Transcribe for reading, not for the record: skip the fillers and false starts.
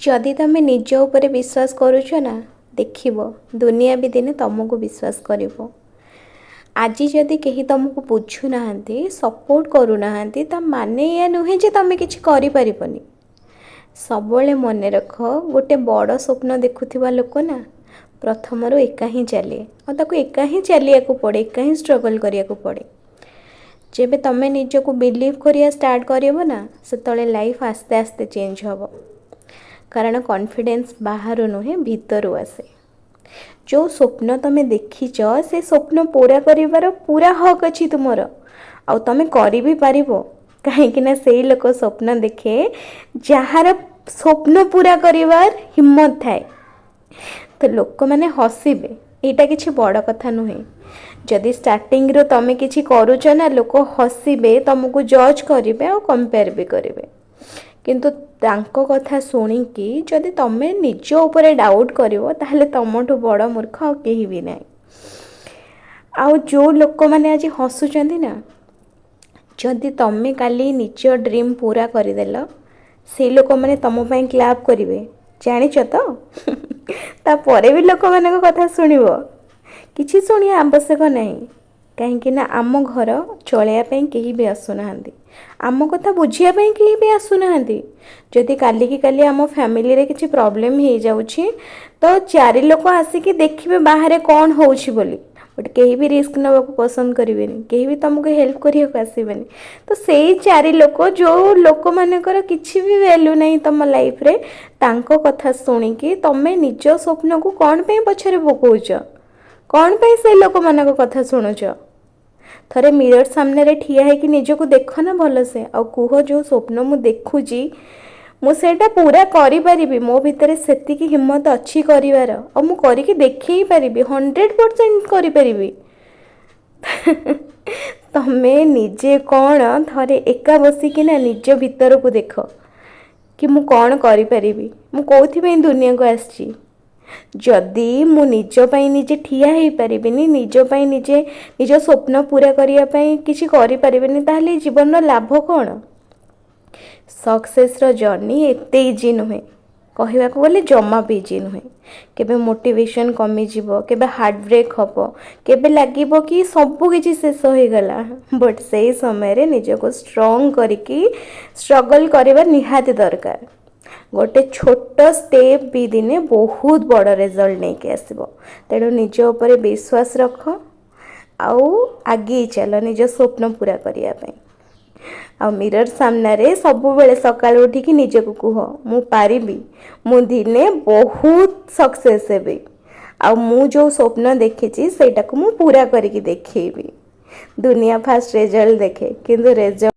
ଯଦି ତମେ ନିଜ ଉପରେ ବିଶ୍ୱାସ କରୁଛ ନା, ଦେଖିବ ଦୁନିଆ ବି ଦିନେ ତମକୁ ବିଶ୍ୱାସ କରିବ। ଆଜି ଯଦି କେହି ତମକୁ ବୁଝୁନାହାନ୍ତି, ସପୋର୍ଟ କରୁନାହାନ୍ତି, ତା ମାନେ ଏଇଆ ନୁହେଁ ଯେ ତମେ କିଛି କରିପାରିବନି। ସବୁବେଳେ ମନେ ରଖ, ଗୋଟେ ବଡ଼ ସ୍ୱପ୍ନ ଦେଖୁଥିବା ଲୋକ ନା ପ୍ରଥମରୁ ଏକା ହିଁ ଚାଲେ ଆଉ ତାକୁ ଏକା ହିଁ ଚାଲିବାକୁ ପଡ଼େ, ଏକା ହିଁ ଷ୍ଟ୍ରଗଲ୍ କରିବାକୁ ପଡ଼େ। ଯେବେ ତମେ ନିଜକୁ ବିଲିଭ୍ କରିବା ଷ୍ଟାର୍ଟ କରିବ ନା, ସେତେବେଳେ ଲାଇଫ୍ ଆସ୍ତେ ଆସ୍ତେ ଚେଞ୍ଜ ହେବ। କାରଣ କନଫିଡେନ୍ସ ବାହାରୁ ନୁହେଁ, ଭିତରୁ ଆସେ। ଯେଉଁ ସ୍ୱପ୍ନ ତମେ ଦେଖିଛ, ସେ ସ୍ୱପ୍ନ ପୂରା କରିବାର ପୁରା ହକ୍ ଅଛି ତୁମର ଆଉ ତମେ କରି ବି ପାରିବ। କାହିଁକି ନା ସେଇ ଲୋକ ସ୍ୱପ୍ନ ଦେଖେ ଯାହାର ସ୍ୱପ୍ନ ପୂରା କରିବାର ହିମ୍ମତ ଥାଏ। ତ ଲୋକମାନେ ହସିବେ, ଏଇଟା କିଛି ବଡ଼ କଥା ନୁହେଁ। ଯଦି ଷ୍ଟାର୍ଟିଂରୁ ତମେ କିଛି କରୁଛ ନା, ଲୋକ ହସିବେ, ତମକୁ ଜଜ୍ କରିବେ ଆଉ କମ୍ପେୟାର ବି କରିବେ। କିନ୍ତୁ ତାଙ୍କ କଥା ଶୁଣିକି ଯଦି ତମେ ନିଜ ଉପରେ ଡାଉଟ୍ କରିବ, ତାହେଲେ ତମଠୁ ବଡ଼ ମୂର୍ଖ ଆଉ କେହି ବି ନାହିଁ। ଆଉ ଯେଉଁ ଲୋକମାନେ ଆଜି ହସୁଛନ୍ତି ନା, ଯଦି ତମେ କାଲି ନିଜ ଡ୍ରିମ୍ ପୂରା କରିଦେଲ, ସେଇ ଲୋକମାନେ ତମ ପାଇଁ କ୍ଲାପ୍ କରିବେ, ଜାଣିଛ ତ? ତାପରେ ବି ଲୋକମାନଙ୍କ କଥା ଶୁଣିବ? କିଛି ଶୁଣିବା ଆବଶ୍ୟକ ନାହିଁ। କାହିଁକି ନା ଆମ ଘର ଚଳେଇବା ପାଇଁ କେହି ବି ଆସୁନାହାନ୍ତି, ଆମ କଥା ବୁଝିବା ପାଇଁ କେହି ବି ଆସୁନାହାନ୍ତି। ଯଦି କାଲିକି କାଲି ଆମ ଫ୍ୟାମିଲିରେ କିଛି ପ୍ରୋବ୍ଲେମ୍ ହେଇଯାଉଛି, ତ ଚାରି ଲୋକ ଆସିକି ଦେଖିବେ ବାହାରେ କ'ଣ ହେଉଛି ବୋଲି। ବଟ୍ କେହି ବି ରିସ୍କ ନେବାକୁ ପସନ୍ଦ କରିବେନି, କେହି ବି ତୁମକୁ ହେଲ୍ପ କରିବାକୁ ଆସିବେନି। ତ ସେଇ ଚାରି ଲୋକ, ଯେଉଁ ଲୋକମାନଙ୍କର କିଛି ବି ଭ୍ୟାଲ୍ୟୁ ନାହିଁ ତୁମ ଲାଇଫ୍ରେ, ତାଙ୍କ କଥା ଶୁଣିକି ତମେ ନିଜ ସ୍ୱପ୍ନକୁ କ'ଣ ପାଇଁ ପଛରେ ପକାଉଛ? କ'ଣ ପାଇଁ ସେଇ ଲୋକମାନଙ୍କ କଥା ଶୁଣୁଛ? ଥରେ ମିରର ସାମ୍ନାରେ ଠିଆ ହେଇକି ନିଜକୁ ଦେଖ ନା ଭଲସେ ଆଉ କୁହ, ଯେଉଁ ସ୍ୱପ୍ନ ମୁଁ ଦେଖୁଛି, ମୁଁ ସେଇଟା ପୁରା କରିପାରିବି। ମୋ ଭିତରେ ସେତିକି ହିମ୍ମତ ଅଛି କରିବାର ଆଉ ମୁଁ କରିକି ଦେଖେଇ ପାରିବି, 100% କରିପାରିବି। ତମେ ନିଜେ କ'ଣ ଥରେ ଏକା ବସିକିନା ନିଜ ଭିତରକୁ ଦେଖ କି ମୁଁ କ'ଣ କରିପାରିବି, ମୁଁ କେଉଁଥିପାଇଁ ଦୁନିଆକୁ ଆସିଛି। ଯଦି ମୁଁ ନିଜ ପାଇଁ ନିଜେ ଠିଆ ହେଇପାରିବିନି, ନିଜ ପାଇଁ ନିଜେ ନିଜ ସ୍ୱପ୍ନ ପୂରା କରିବା ପାଇଁ କିଛି କରିପାରିବିନି, ତାହେଲେ ଏ ଜୀବନର ଲାଭ କ'ଣ? ସକ୍ସେସ୍ର ଜର୍ଣ୍ଣି ଏତେ ଇଜି ନୁହେଁ, କହିବାକୁ ଗଲେ ଜମା ବି ଇଜି ନୁହେଁ। କେବେ ମୋଟିଭେସନ୍ କମିଯିବ, କେବେ ହାର୍ଟ ବ୍ରେକ୍ ହେବ, କେବେ ଲାଗିବ କି ସବୁ କିଛି ଶେଷ ହୋଇଗଲା। ବଟ୍ ସେଇ ସମୟରେ ନିଜକୁ ଷ୍ଟ୍ରଙ୍ଗ କରିକି ଷ୍ଟ୍ରଗଲ୍ କରିବା ନିହାତି ଦରକାର। ଗୋଟେ ଛୋଟ ଷ୍ଟେପ୍ ବି ଦିନେ ବହୁତ ବଡ଼ ରେଜଲ୍ଟ ନେଇକି ଆସିବ। ତେଣୁ ନିଜ ଉପରେ ବିଶ୍ୱାସ ରଖ ଆଉ ଆଗେଇ ଚାଲ ନିଜ ସ୍ୱପ୍ନ ପୂରା କରିବା ପାଇଁ। ଆଉ ମିରର ସାମ୍ନାରେ ସବୁବେଳେ ସକାଳୁ ଉଠିକି ନିଜକୁ କୁହ, ମୁଁ ପାରିବି, ମୁଁ ଦିନେ ବହୁତ ସକ୍ସେସ୍ ହେବି ଆଉ ମୁଁ ଯେଉଁ ସ୍ୱପ୍ନ ଦେଖିଛି, ସେଇଟାକୁ ମୁଁ ପୂରା କରିକି ଦେଖେଇବି। ଦୁନିଆ ଫାଷ୍ଟ ରେଜଲ୍ଟ ଦେଖେ, କିନ୍ତୁ ରେଜଲ୍ଟ